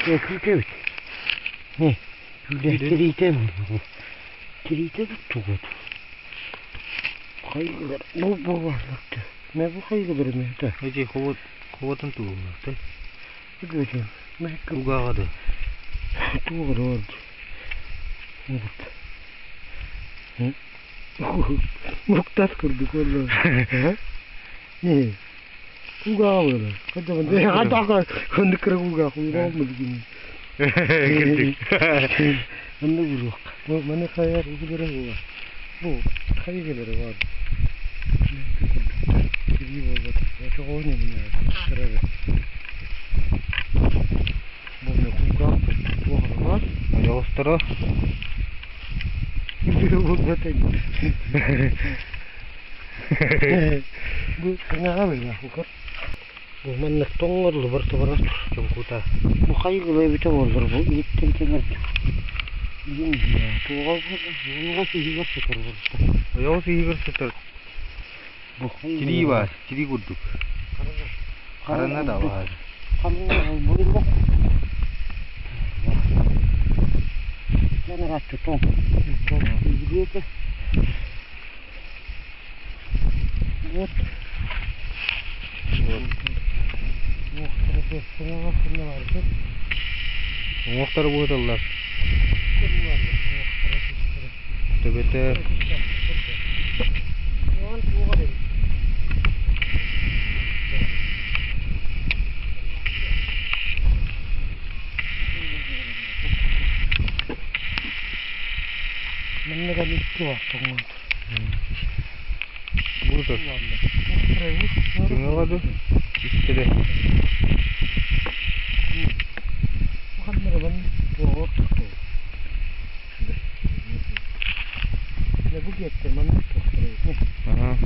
Күүтэбит. Не, тириитэ тириитэ туттугут. Хайгылар бу бу Мэ бу хайгылар мэ Эдьиий хоботун тугуҥҥа Билбэтим. Мэ Кулгааҕа да туоҕа да барда. Муктас курдук буолла. Не кулгааҕа буолла. Хайдах ханнык кыра кулгаах уйулаҕым билигин. Кырдьык. Манна буруох. Маны хайар угулара буолар. Бу хайыгылары бар. Тирии буолбатах. Очоҕоон эмине кырары. Бу мне кулгаах туох бар. Ойоҕосторо Буолбат Бу саҥаҕа быһыылаах бу Бу маннык тоҥҥорлу барыта барар чуҥкута. Бу хайгыла эбитэ буоллар бу иһиттэн кэлэр диэн туоҕа буолла сиһигэр сытар барыта. Ойоҕос иһигэр сытар Бу тирии баар, тирии курдук. Харана да баар. Харана Жанарааччы тоҥ. Тоҥ Вот. Уҥуохтара буһуталлар. Төбөтө Манныган икки баар Буһутар. Тыҥаҕа да истэрэ. Аха.